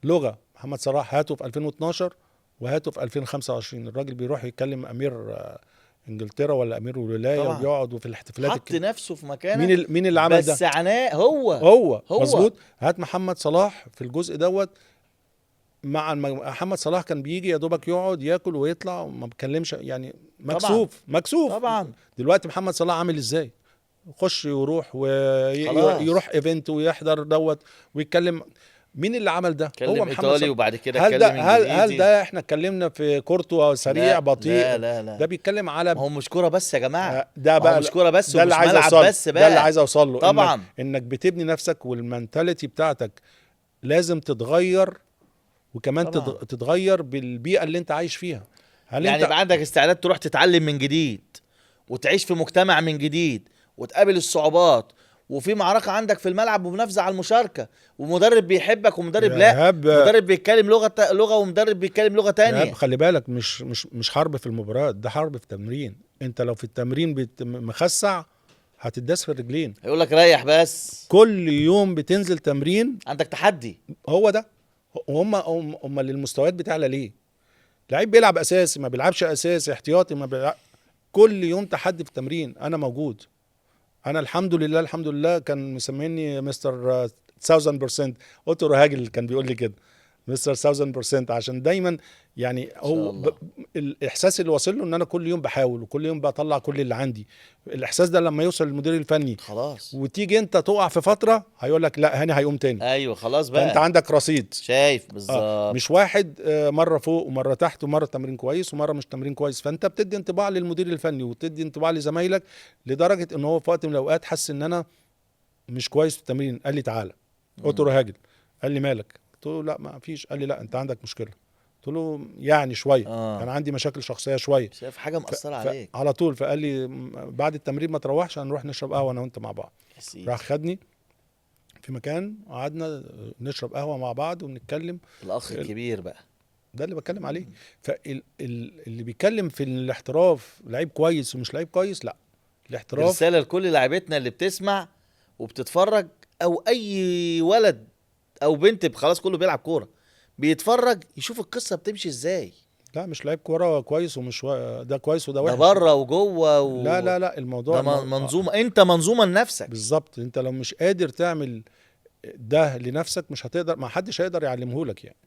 لغة محمد صلاح هاته في 2012 وهاته في 2025، الراجل بيروح يتكلم امير انجلترا ولا امير الولاية طبعا. وبيقعد وفي الاحتفالات حط نفسه في مكانه. مين اللي عمل ده؟ بس عناء هو هو مظبوط. هات محمد صلاح في الجزء دوت مع محمد صلاح كان بيجي يا دوبك يقعد ياكل ويطلع وما بيتكلمش، يعني مكسوف. طبعا. مكسوف طبعا. دلوقتي محمد صلاح عامل ازاي؟ خش ويروح ويروح event ويحضر دوت ويتكلم. مين اللي عمل ده؟ هو محمد ايطالي وبعد كده اتكلم انجليزي. هل ده احنا اتكلمنا في كورته سريع بطيء؟ لا لا لا، ده بيتكلم على ما هو مش كورة بس يا جماعة، ده بقى مش كورة بس، ومش ملعب بس بقى. ده اللي عايز اوصل له طبعا، انك بتبني نفسك، وال mentality بتاعتك لازم تتغير، وكمان تتغير بالبيئة اللي انت عايش فيها. هل يعني يبقى عندك استعداد تروح تتعلم من جديد، وتعيش في مجتمع من جديد، وتقابل الصعوبات، وفي معركة عندك في الملعب ومنافسه على المشاركة، ومدرب بيحبك ومدرب لا، مدرب بيتكلم لغة ومدرب بيتكلم لغة تانية. خلي بالك، مش مش مش حرب في المباريات، ده حرب في التمرين. انت لو في التمرين مخسع هتداس في الرجلين، هيقول لك ريح بس. كل يوم بتنزل تمرين عندك تحدي. هو ده. هم للمستويات بتعلى ليه؟ لعيب بيلعب اساسي ما بيلعبش اساسي، احتياطي ما بيلعب، كل يوم تحدي في التمرين. انا موجود، انا الحمد لله الحمد لله كان مسميني مستر 1000%. اوتو رهاجل كان بيقول لي كده، مستر 1000%، عشان دايما يعني هو الاحساس اللي واصل له ان انا كل يوم بحاول وكل يوم بطلع كل اللي عندي. الاحساس ده لما يوصل للمدير الفني خلاص، وتيجي انت تقع في فترة هيقول لك لا هاني هيقوم تاني. ايوه خلاص بقى، انت عندك رصيد. شايف بالظبط. مش واحد مرة فوق ومرة تحت، ومرة تمرين كويس ومرة مش تمرين كويس. فانت بتدي انطباع للمدير الفني وتدي انطباع لزمايلك، لدرجة ان هو في وقت من الاوقات حس ان انا مش كويس في التمرين، قال لي تعالى. اوتو رهاجل قال لي مالك؟ قلت له لا ما فيش. قال لي لا انت عندك مشكلة. قلت له يعني شوية. كان عندي مشاكل شخصية شوية، شايف حاجة مأثره عليك على طول. فقال لي بعد التمرين ما تروحش، هنروح نشرب قهوة انا وانت مع بعض. راح خدني في مكان وقعدنا نشرب قهوة مع بعض ونتكلم. الاخ الكبير بقى ده اللي بتكلم عليه. فاللي بيتكلم في الاحتراف لعيب كويس ومش لعيب كويس، لا الاحتراف رسالة لكل لاعبتنا اللي بتسمع وبتتفرج، او اي ولد او بنت خلاص كله بيلعب كورة بيتفرج يشوف القصة بتمشي ازاي. لا مش لعيب كورة كويس ومش ده كويس وده وحش، ده بره وجوه لا لا لا، الموضوع ده منظومة. انت منظومة لنفسك بالظبط. انت لو مش قادر تعمل ده لنفسك مش هتقدر، ما حدش هيقدر يعلمه لك يعني.